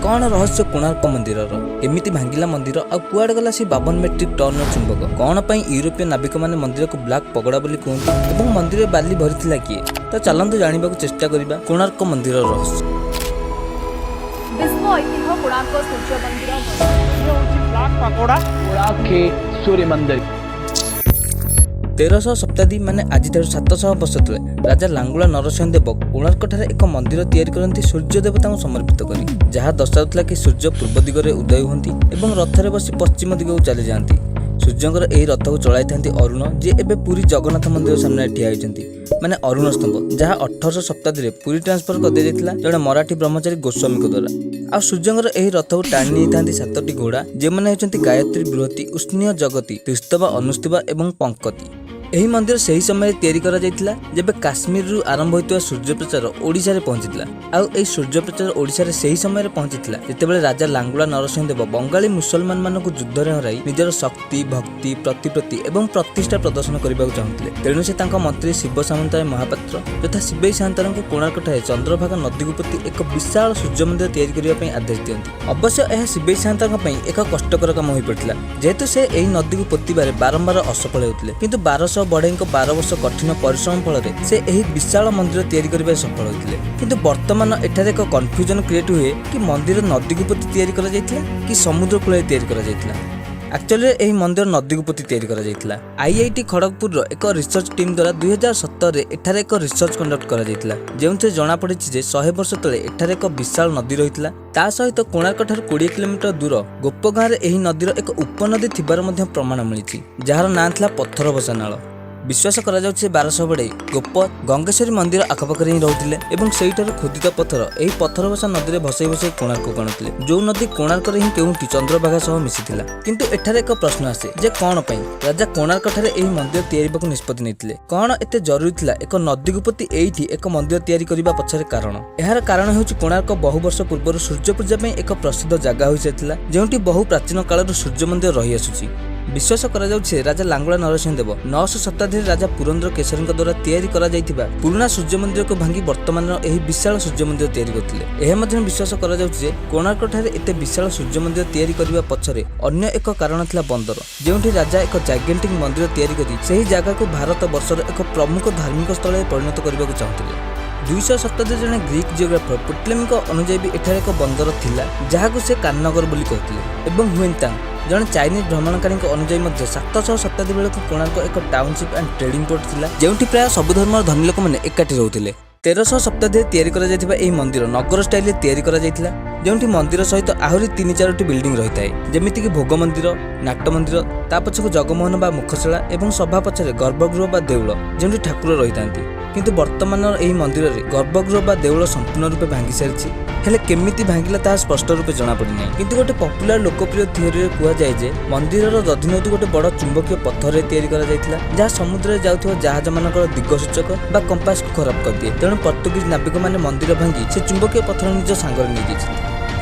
କ'ଣ ରହସ୍ୟ କୋଣାର୍କ ମନ୍ଦିରର? କେମିତି ଭାଙ୍ଗିଲା ମନ୍ଦିର ଆଉ କୁଆଡ଼େ ଗଲା ସେ 52 ମେଟ୍ରିକ୍ ଟନ୍ର ଚୁମ୍ବକ? କ'ଣ ପାଇଁ ୟୁରୋପୀୟ ନାବିକମାନେ ମନ୍ଦିରକୁ ବ୍ଲାକ୍ ପଗୋଡ଼ା ବୋଲି କୁହନ୍ତି ଏବଂ ମନ୍ଦିରରେ ବାଲି ଭରିଥିଲା କିଏ? ତ ଚାଲନ୍ତୁ ଜାଣିବାକୁ ଚେଷ୍ଟା କରିବା କୋଣାର୍କ ମନ୍ଦିରର ରହସ୍ୟ। ବିଶ୍ୱ ଐତିହ୍ୟ କୋଣାର୍କ ସୂର୍ଯ୍ୟ ମନ୍ଦିର ହେଉଛି ବ୍ଲାକ୍ ପାଗୋଡ଼ା। कोणार्क के सूर्य मंदिर। 1300 ଶତାବ୍ଦୀ, ମାନେ ଆଜିଠାରୁ 700 ବର୍ଷ ତଳେ, ରାଜା ଲାଙ୍ଗୁଳା ନରସିଂହ ଦେବ କୋଣାର୍କଠାରେ ଏକ ମନ୍ଦିର ତିଆରି କରନ୍ତି ସୂର୍ଯ୍ୟ ଦେବତାଙ୍କୁ ସମର୍ପିତ କରି, ଯାହା ଦର୍ଶାଉଥିଲା କି ସୂର୍ଯ୍ୟ ପୂର୍ବ ଦିଗରେ ଉଦୟ ହୁଅନ୍ତି ଏବଂ ରଥରେ ବସି ପଶ୍ଚିମ ଦିଗକୁ ଚାଲିଯାଆନ୍ତି। ସୂର୍ଯ୍ୟଙ୍କର ଏହି ରଥକୁ ଚଳାଇଥାନ୍ତି ଅରୁଣ, ଯିଏ ଏବେ ପୁରୀ ଜଗନ୍ନାଥ ମନ୍ଦିର ସାମ୍ନାରେ ଠିଆ ହୋଇଛନ୍ତି, ମାନେ ଅରୁଣ ସ୍ତମ୍ଭ, ଯାହା 1800 ଶତାବ୍ଦୀରେ ପୁରୀ ଟ୍ରାନ୍ସଫର କରିଦିଆଯାଇଥିଲା ଜଣେ ମରାଠୀ ବ୍ରହ୍ମଚାରୀ ଗୋସ୍ୱାମୀଙ୍କ ଦ୍ୱାରା। ଆଉ ସୂର୍ଯ୍ୟଙ୍କର ଏହି ରଥକୁ ଟାଣି ନେଇଥାନ୍ତି ସାତଟି ଘୋଡ଼ା, ଯେଉଁମାନେ ହେଉଛନ୍ତି ଗାୟତ୍ରୀ, ବୃହତୀ, ଉଷ୍ଣୀୟ, ଜଗତୀ, ତ୍ରିସ୍ତବା, ଅନୁସ୍ତୁବା ଏବଂ ପଙ୍କତି। ଏହି ମନ୍ଦିର ସେହି ସମୟରେ ତିଆରି କରାଯାଇଥିଲା, ଯେବେ କାଶ୍ମୀରରୁ ଆରମ୍ଭ ହୋଇଥିବା ସୂର୍ଯ୍ୟ ପ୍ରଚାର ଓଡ଼ିଶାରେ ପହଞ୍ଚିଥିଲା। ଆଉ ଏହି ସୂର୍ଯ୍ୟ ପ୍ରଚାର ଓଡ଼ିଶାରେ ସେହି ସମୟରେ ପହଞ୍ଚିଥିଲା, ଯେତେବେଳେ ରାଜା ଲାଙ୍ଗୁଳା ନରସିଂହ ଦେବ ବଙ୍ଗାଳୀ ମୁସଲମାନମାନଙ୍କୁ ଯୁଦ୍ଧରେ ହରାଇ ନିଜର ଶକ୍ତି, ଭକ୍ତି, ପ୍ରତିପତ୍ତି ଏବଂ ପ୍ରତିଷ୍ଠା ପ୍ରଦର୍ଶନ କରିବାକୁ ଚାହୁଁଥିଲେ। ତେଣୁ ସେ ତାଙ୍କ ମନ୍ତ୍ରୀ ଶିବ ସାମନ୍ତରାୟ ମହାପାତ୍ର ଯଥା ଶିବେଇ ସାଆନ୍ତରାଙ୍କୁ କୋଣାର୍କଠାରେ ଚନ୍ଦ୍ରଭାଗା ନଦୀକୁ ପୋତି ଏକ ବିଶାଳ ସୂର୍ଯ୍ୟ ମନ୍ଦିର ତିଆରି କରିବା ପାଇଁ ଆଦେଶ ଦିଅନ୍ତି। ଅବଶ୍ୟ ଏହା ଶିବେଇ ସାଆନ୍ତଙ୍କ ପାଇଁ ଏକ କଷ୍ଟକର କାମ ହୋଇପଡ଼ିଥିଲା, ଯେହେତୁ ସେ ଏହି ନଦୀକୁ ପୋତିବାରେ ବାରମ୍ବାର ଅସଫଳ ହେଉଥିଲେ। କିନ୍ତୁ 1200 ବଢ଼େଇଙ୍କ 12 ବର୍ଷ କଠିନ ପରିଶ୍ରମ ଫଳରେ ସେ ଏହି ବିଶାଳ ମନ୍ଦିର ତିଆରି କରିବାରେ ସଫଳ ହୋଇଥିଲେ। କିନ୍ତୁ ବର୍ତ୍ତମାନ ଏଠାରେ ଏକ କନଫ୍ୟୁଜନ କ୍ରିଏଟ୍ ହୁଏ କି ମନ୍ଦିର ନଦୀକୁ ପୋତି ତିଆରି କରାଯାଇଥିଲା କି ସମୁଦ୍ର କୂଳରେ ତିଆରି କରାଯାଇଥିଲା। ଆକ୍ଚୁଆଲି ଏହି ମନ୍ଦିର ନଦୀକୁ ପୋତି ତିଆରି କରାଯାଇଥିଲା। ଆଇଆଇଟି ଖଡ଼ଗପୁରର ଏକ ରିସର୍ଚ୍ଚ ଟିମ୍ ଦ୍ୱାରା 2017ରେ ଏଠାରେ ଏକ ରିସର୍ଚ୍ଚ କଣ୍ଡକ୍ଟ କରାଯାଇଥିଲା, ଯେଉଁଥିରେ ଜଣାପଡ଼ିଛି ଯେ 100 ବର୍ଷ ତଳେ ଏଠାରେ ଏକ ବିଶାଳ ନଦୀ ରହିଥିଲା। ତା ସହିତ କୋଣାର୍କଠାରୁ 20 କିଲୋମିଟର ଦୂର ଗୋପ ଗାଁରେ ଏହି ନଦୀର ଏକ ଉପନଦୀ ଥିବାର ମଧ୍ୟ ପ୍ରମାଣ ମିଳିଛି, ଯାହାର ନାଁ ଥିଲା ପଥରବସା ନାଳ। ବିଶ୍ୱାସ କରାଯାଉଛି ଯେ 1200 ବଢ଼େଇ ଗୋପ ଗଙ୍ଗେଶ୍ୱରୀ ମନ୍ଦିର ଆଖପାଖରେ ହିଁ ରହୁଥିଲେ ଏବଂ ସେଇଠାରୁ ଖୋଦିତ ପଥର ଏହି ପଥରବସା ନଦୀରେ ଭସେଇ ଭସେଇ କୋଣାର୍କକୁ ଆଣୁଥିଲେ, ଯେଉଁ ନଦୀ କୋଣାର୍କରେ ହିଁ କେଉଁଠି ଚନ୍ଦ୍ରଭାଗା ସହ ମିଶିଥିଲା। କିନ୍ତୁ ଏଠାରେ ଏକ ପ୍ରଶ୍ନ ଆସେ ଯେ କ'ଣ ପାଇଁ ରାଜା କୋଣାର୍କଠାରେ ଏହି ମନ୍ଦିର ତିଆରିବାକୁ ନିଷ୍ପତ୍ତି ନେଇଥିଲେ? କ'ଣ ଏତେ ଜରୁରୀ ଥିଲା ଏକ ନଦୀକୁ ପୋତି ଏଇଠି ଏକ ମନ୍ଦିର ତିଆରି କରିବା ପଛରେ କାରଣ? ଏହାର କାରଣ ହେଉଛି, କୋଣାର୍କ ବହୁ ବର୍ଷ ପୂର୍ବରୁ ସୂର୍ଯ୍ୟ ପୂଜା ପାଇଁ ଏକ ପ୍ରସିଦ୍ଧ ଜାଗା ହୋଇସାରିଥିଲା, ଯେଉଁଠି ବହୁ ପ୍ରାଚୀନ କାଳରୁ ସୂର୍ଯ୍ୟ ମନ୍ଦିର ରହିଆସୁଛି। ବିଶ୍ୱାସ କରାଯାଉଛି ଯେ ରାଜା ଲାଙ୍ଗୁଳା ନରସିଂହ ଦେବ 900 ଶତାବ୍ଦୀରେ ରାଜା ପୁରନ୍ଦର କେଶରୀଙ୍କ ଦ୍ୱାରା ତିଆରି କରାଯାଇଥିବା ପୁରୁଣା ସୂର୍ଯ୍ୟ ମନ୍ଦିରକୁ ଭାଙ୍ଗି ବର୍ତ୍ତମାନର ଏହି ବିଶାଳ ସୂର୍ଯ୍ୟ ମନ୍ଦିର ତିଆରି କରିଥିଲେ। ଏହା ମଧ୍ୟ ବିଶ୍ୱାସ କରାଯାଉଛି ଯେ କୋଣାର୍କଠାରେ ଏତେ ବିଶାଳ ସୂର୍ଯ୍ୟ ମନ୍ଦିର ତିଆରି କରିବା ପଛରେ ଅନ୍ୟ ଏକ କାରଣ ଥିଲା ବନ୍ଦର, ଯେଉଁଠି ରାଜା ଏକ ଜାଇଗେଣ୍ଟିକ୍ ମନ୍ଦିର ତିଆରି କରି ସେହି ଜାଗାକୁ ଭାରତ ବର୍ଷର ଏକ ପ୍ରମୁଖ ଧାର୍ମିକ ସ୍ଥଳରେ ପରିଣତ କରିବାକୁ ଚାହୁଁଥିଲେ। 200 ଶତାବ୍ଦୀରେ ଜଣେ ଗ୍ରୀକ୍ ଜିଓଗ୍ରାଫର ପୁଟଲେମିଙ୍କ ଅନୁଯାୟୀ ବି ଏଠାରେ ଏକ ବନ୍ଦର ଥିଲା, ଯାହାକୁ ସେ କାନ୍ନଗର ବୋଲି କହୁଥିଲେ। ଏବଂ ହୁଏନ୍ତାଙ୍ଗ, ଜଣେ ଚାଇନିଜ୍ ଭ୍ରମଣକାରୀଙ୍କ ଅନୁଯାୟୀ ମଧ୍ୟ 700 ଶତାବ୍ଦୀ ବେଳକୁ କୋଣାର୍କ ଏକ ଟାଉନସିପ୍ ଆଣ୍ଡ ଟ୍ରେଡିଂ ପୋର୍ଟ ଥିଲା, ଯେଉଁଠି ପ୍ରାୟ ସବୁ ଧର୍ମର ଧନୀ ଲୋକମାନେ ଏକାଠି ରହୁଥିଲେ। 1300 ଶତାବ୍ଦୀରେ ତିଆରି କରାଯାଇଥିବା ଏହି ମନ୍ଦିର ନଗର ଷ୍ଟାଇଲରେ ତିଆରି କରାଯାଇଥିଲା, ଯେଉଁଠି ମନ୍ଦିର ସହିତ ଆହୁରି ତିନି ଚାରୋଟି ବିଲ୍ଡିଂ ରହିଥାଏ, ଯେମିତିକି ଭୋଗ ମନ୍ଦିର, ନାଟ ମନ୍ଦିର, ତା ପଛକୁ ଜଗମୋହନ ବା ମୁଖଶାଳା ଏବଂ ସଭା ପଛରେ ଗର୍ଭଗୃହ ବା ଦେଉଳ, ଯେଉଁଠି ଠାକୁର ରହିଥାନ୍ତି। କିନ୍ତୁ ବର୍ତ୍ତମାନର ଏହି ମନ୍ଦିରରେ ଗର୍ଭଗୃହ ବା ଦେଉଳ ସମ୍ପୂର୍ଣ୍ଣ ରୂପେ ଭାଙ୍ଗି ସାରିଛି। ହେଲେ କେମିତି ଭାଙ୍ଗିଲା, ତାହା ସ୍ପଷ୍ଟ ରୂପେ ଜଣାପଡ଼ିନାହିଁ। କିନ୍ତୁ ଗୋଟେ ପପୁଲାର ଲୋକପ୍ରିୟ ଥିଓରିରେ କୁହାଯାଏ ଯେ ମନ୍ଦିରର ଦଧିନଉତି ଗୋଟେ ବଡ଼ ଚୁମ୍ବକୀୟ ପଥରରେ ତିଆରି କରାଯାଇଥିଲା, ଯାହା ସମୁଦ୍ରରେ ଯାଉଥିବା ଜାହାଜମାନଙ୍କର ଦିଗସୂଚକ ବା କମ୍ପାସକୁ ଖରାପ କରିଦିଏ। ତେଣୁ ପର୍ତ୍ତୁଗୀଜ ନାବିକମାନେ ମନ୍ଦିର ଭାଙ୍ଗି ସେ ଚୁମ୍ବକୀୟ ପଥର ନିଜ ସାଙ୍ଗରେ ନେଇଯାଇଛନ୍ତି।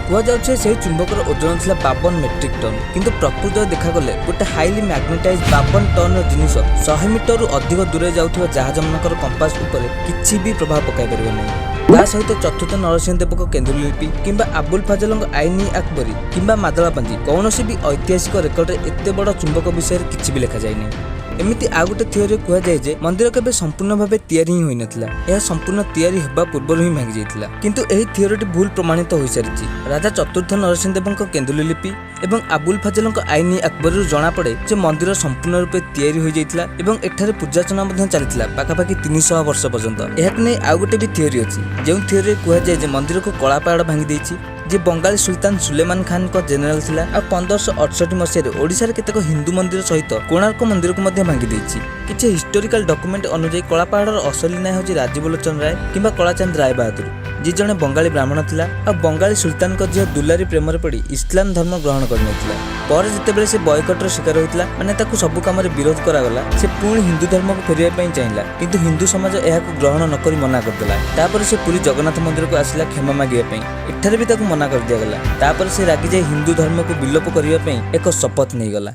କୁହାଯାଉଛି ଯେ ସେହି ଚୁମ୍ବକର ଓଜନ ଥିଲା 52 ମେଟ୍ରିକ୍ ଟନ୍। କିନ୍ତୁ ପ୍ରକୃତରେ ଦେଖାଗଲେ ଗୋଟେ ହାଇଲି ମ୍ୟାଗ୍ନେଟାଇଜ୍ 52 ଟନ୍ର ଜିନିଷ 100 ମିଟରରୁ ଅଧିକ ଦୂରରେ ଯାଉଥିବା ଜାହାଜମାନଙ୍କର କମ୍ପାସ ଉପରେ କିଛି ବି ପ୍ରଭାବ ପକାଇ ପାରିବ ନାହିଁ। ତା ସହିତ ଚତୁର୍ଥ ନରସିଂହ ଦେବଙ୍କ କେନ୍ଦୁଲିପି କିମ୍ବା ଆବୁଲ ଫାଜଲଙ୍କ ଆଇନି ଆକବରୀ କିମ୍ବା ମାଦଳାପାଞ୍ଜି, କୌଣସି ବି ଐତିହାସିକ ରେକର୍ଡରେ ଏତେ ବଡ଼ ଚୁମ୍ବକ ବିଷୟରେ କିଛି ବି ଲେଖାଯାଇନାହିଁ। ଏମିତି ଆଉ ଗୋଟେ ଥିଓରିରେ କୁହାଯାଏ ଯେ ମନ୍ଦିର କେବେ ସମ୍ପୂର୍ଣ୍ଣ ଭାବେ ତିଆରି ହିଁ ହୋଇନଥିଲା, ଏହା ସମ୍ପୂର୍ଣ୍ଣ ତିଆରି ହେବା ପୂର୍ବରୁ ହିଁ ଭାଙ୍ଗି ଯାଇଥିଲା। କିନ୍ତୁ ଏହି ଥିଓରିଟି ଭୁଲ ପ୍ରମାଣିତ ହୋଇସାରିଛି। ରାଜା ଚତୁର୍ଥ ନରସିଂହ ଦେବଙ୍କ କେନ୍ଦୁଲି ଲିପି ଏବଂ ଆବୁଲ ଫାଜଲଙ୍କ ଆଇନି ଆକବରୀରୁ ଜଣାପଡ଼େ ଯେ ମନ୍ଦିର ସମ୍ପୂର୍ଣ୍ଣ ରୂପେ ତିଆରି ହୋଇଯାଇଥିଲା ଏବଂ ଏଠାରେ ପୂଜାର୍ଚ୍ଚନା ମଧ୍ୟ ଚାଲିଥିଲା ପାଖାପାଖି 300 ବର୍ଷ ପର୍ଯ୍ୟନ୍ତ। ଏହାକୁ ନେଇ ଆଉ ଗୋଟେ ବି ଥିଓରି ଅଛି, ଯେଉଁ ଥିଓରିରେ କୁହାଯାଏ ଯେ ମନ୍ଦିରକୁ କଳାପାହାଡ଼ ଭାଙ୍ଗି ଦେଇଛି, ଯିଏ ବଙ୍ଗାଳୀ ସୁଲତାନ ସୁଲେମାନ ଖାନଙ୍କ ଜେନେରାଲ ଥିଲା ଆଉ 1568 ମସିହାରେ ଓଡ଼ିଶାରେ କେତେକ ହିନ୍ଦୁ ମନ୍ଦିର ସହିତ କୋଣାର୍କ ମନ୍ଦିରକୁ ମଧ୍ୟ ଭାଙ୍ଗି ଦେଇଛି। କିଛି ହିଷ୍ଟୋରିକାଲ ଡକୁମେଣ୍ଟ ଅନୁଯାୟୀ କଳାପାହାଡ଼ର ଅସଲି ନାଁ ହେଉଛି ରାଜୀବ ଲୋଚନ ରାୟ କିମ୍ବା କଳାଚାନ୍ଦ ରାୟ ବାହାଦୁର, ଯିଏ ଜଣେ ବଙ୍ଗାଳୀ ବ୍ରାହ୍ମଣ ଥିଲା ଆଉ ବଙ୍ଗାଳୀ ସୁଲତାନଙ୍କ ଝିଅ ଦୁଲାରୀ ପ୍ରେମରେ ପଡ଼ି ଇସଲାମ ଧର୍ମ ଗ୍ରହଣ କରିନେଇଥିଲା। ପରେ ଯେତେବେଳେ ସେ ବୟକଟର ଶିକାର ହୋଇଥିଲା, ମାନେ ତାକୁ ସବୁ କାମରେ ବିରୋଧ କରାଗଲା, ସେ ପୁଣି ହିନ୍ଦୁ ଧର୍ମକୁ ଫେରିବା ପାଇଁ ଚାହିଁଲା। କିନ୍ତୁ ହିନ୍ଦୁ ସମାଜ ଏହାକୁ ଗ୍ରହଣ ନକରି ମନା କରିଦେଲା। ତାପରେ ସେ ପୁରୀ ଜଗନ୍ନାଥ ମନ୍ଦିରକୁ ଆସିଲା କ୍ଷମା ମାଗିବା ପାଇଁ। ଏଠାରେ ବି ତାକୁ ମନା କରିଦିଆଗଲା। ତାପରେ ସେ ରାଗିଯାଇ ହିନ୍ଦୁ ଧର୍ମକୁ ବିଲୋପ କରିବା ପାଇଁ ଏକ ଶପଥ ନେଇଗଲା।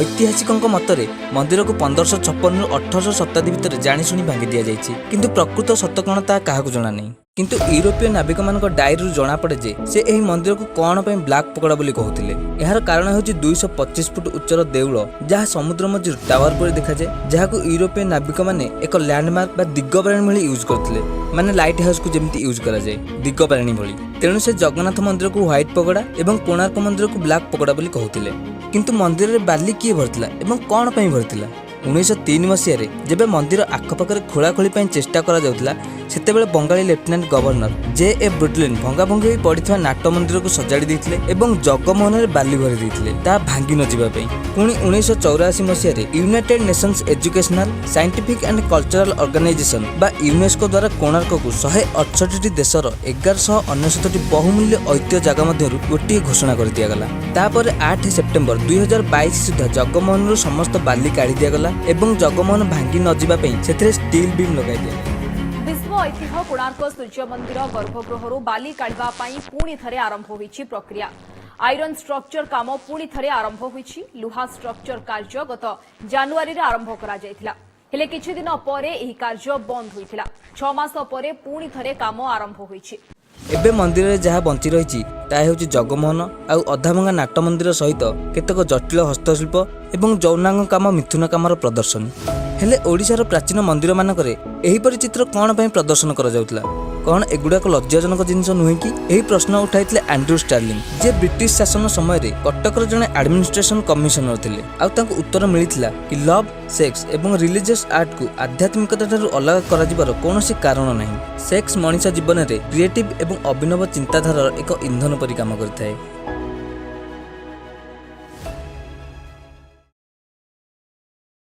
ଐତିହାସିକଙ୍କ ମତରେ ମନ୍ଦିରକୁ 1556ରୁ 1800 ଶତାବ୍ଦୀ ଭିତରେ ଜାଣିଶୁଣି ଭାଙ୍ଗି ଦିଆଯାଇଛି। କିନ୍ତୁ ପ୍ରକୃତ ସତ କ'ଣ, ତାହା କାହାକୁ ଜଣା ନାହିଁ। କିନ୍ତୁ ୟୁରୋପୀୟ ନାବିକମାନଙ୍କ ଡାଏରୀରୁ ଜଣାପଡ଼େ ଯେ ସେ ଏହି ମନ୍ଦିରକୁ କ'ଣ ପାଇଁ ବ୍ଲାକ୍ ପଗୋଡା ବୋଲି କହୁଥିଲେ। ଏହାର କାରଣ ହେଉଛି 225 ଫୁଟ ଉଚ୍ଚର ଦେଉଳ, ଯାହା ସମୁଦ୍ର ମଝିରୁ ଟାୱାର ପରି ଦେଖାଯାଏ, ଯାହାକୁ ୟୁରୋପୀୟ ନାବିକମାନେ ଏକ ଲ୍ୟାଣ୍ଡମାର୍କ ବା ଦିଗବାରେଣୀ ଭଳି ୟୁଜ୍ କରୁଥିଲେ। ମାନେ ଲାଇଟ୍ ହାଉସକୁ ଯେମିତି ୟୁଜ୍ କରାଯାଏ ଦିଗବାରେଣୀ ଭଳି। ତେଣୁ ସେ ଜଗନ୍ନାଥ ମନ୍ଦିରକୁ ହ୍ୱାଇଟ୍ ପଗୋଡା ଏବଂ କୋଣାର୍କ ମନ୍ଦିରକୁ ବ୍ଲାକ୍ ପଗୋଡା ବୋଲି କହୁଥିଲେ। କିନ୍ତୁ ମନ୍ଦିରରେ ବାଲି କିଏ ଭରିଥିଲା ଏବଂ କ'ଣ ପାଇଁ ଭରିଥିଲା? 1903 ମସିହାରେ ଯେବେ ମନ୍ଦିର ଆଖପାଖରେ ଖୋଳାଖୋଳି ପାଇଁ ଚେଷ୍ଟା କରାଯାଉଥିଲା, ସେତେବେଳେ ବଙ୍ଗାଳୀ ଲେଫ୍ଟନାଣ୍ଟ ଗଭର୍ଣ୍ଣର ଜେ ଏ ବ୍ରୁଟଲିନ୍ ଭଙ୍ଗାଭଙ୍ଗି ହୋଇ ପଡ଼ିଥିବା ନାଟ ମନ୍ଦିରକୁ ସଜାଡ଼ି ଦେଇଥିଲେ ଏବଂ ଜଗମୋହନରେ ବାଲି ଭରି ଦେଇଥିଲେ, ତାହା ଭାଙ୍ଗି ନଯିବା ପାଇଁ। ପୁଣି 1984 ମସିହାରେ United Nations Educational, Scientific and Cultural Organization ବା ୟୁନେସ୍କୋ ଦ୍ୱାରା କୋଣାର୍କକୁ 168ଟି ଦେଶର 1199ଟି ବହୁମୂଲ୍ୟ ଐତିହ୍ୟ ଜାଗା ମଧ୍ୟରୁ ଗୋଟିଏ ଘୋଷଣା କରିଦିଆଗଲା। ତାପରେ 8 ସେପ୍ଟେମ୍ବର 2022 ସୁଦ୍ଧା ଜଗମୋହନରୁ ସମସ୍ତ ବାଲି କାଢ଼ି ଦିଆଗଲା ଏବଂ ଜଗମୋହନ ଭାଙ୍ଗି ନଯିବା ପାଇଁ ସେଥିରେ ଷ୍ଟିଲ୍ ବିମ୍ ଲଗାଇ ଦିଆଗଲା। ବିଶ୍ୱ ଐତିହ୍ୟ କୋଣାର୍କ ସୂର୍ଯ୍ୟ ମନ୍ଦିର ଗର୍ଭଗୃହରୁ ବାଲି କାଢ଼ିବା ପାଇଁ ପୁଣି ଥରେ ଆରମ୍ଭ ହୋଇଛି ପ୍ରକ୍ରିୟା। ଆଇରନ୍ ଷ୍ଟ୍ରକ୍ଚର କାମ ପୁଣି ଥରେ ଆରମ୍ଭ ହୋଇଛି। ଲୁହା ଷ୍ଟ୍ରକ୍ଚର କାର୍ଯ୍ୟ ଗତ ଜାନୁଆରୀରେ ଆରମ୍ଭ କରାଯାଇଥିଲା। ହେଲେ କିଛି ଦିନ ପରେ ଏହି କାର୍ଯ୍ୟ ବନ୍ଦ ହୋଇଥିଲା। 6 ମାସ ପରେ ପୁଣି ଥରେ କାମ ଆରମ୍ଭ ହୋଇଛି। ଏବେ ମନ୍ଦିରରେ ଯାହା ବଞ୍ଚି ରହିଛି, ତାହା ହେଉଛି ଜଗମୋହନ ଆଉ ଅଧାଭଙ୍ଗା ନାଟ ମନ୍ଦିର ସହିତ କେତେକ ଜଟିଳ ହସ୍ତଶିଳ୍ପ ଏବଂ ଯୌନାଙ୍ଗ କାମ, ମିଥୁନ କାମର ପ୍ରଦର୍ଶନୀ। ହେଲେ ଓଡ଼ିଶାର ପ୍ରାଚୀନ ମନ୍ଦିରମାନଙ୍କରେ ଏହିପରି ଚିତ୍ର କ'ଣ ପାଇଁ ପ୍ରଦର୍ଶନ କରାଯାଉଥିଲା? କ'ଣ ଏଗୁଡ଼ାକ ଲଜ୍ଜାଜନକ ଜିନିଷ ନୁହେଁ କି? ଏହି ପ୍ରଶ୍ନ ଉଠାଇଥିଲେ ଆଣ୍ଡ୍ରୁ ଷ୍ଟାର୍ଲିଂ, ଯିଏ ବ୍ରିଟିଶ ଶାସନ ସମୟରେ କଟକର ଜଣେ ଆଡମିନିଷ୍ଟ୍ରେସନ କମିଶନର ଥିଲେ। ଆଉ ତାଙ୍କୁ ଉତ୍ତର ମିଳିଥିଲା କି ଲଭ୍, ସେକ୍ସ ଏବଂ ରିଲିଜିୟସ୍ ଆର୍ଟକୁ ଆଧ୍ୟାତ୍ମିକତା ଠାରୁ ଅଲଗା କରାଯିବାର କୌଣସି କାରଣ ନାହିଁ। ସେକ୍ସ ମଣିଷ ଜୀବନରେ କ୍ରିଏଟିଭ୍ ଏବଂ ଅଭିନବ ଚିନ୍ତାଧାରାର ଏକ ଇନ୍ଧନ ପରି କାମ କରିଥାଏ।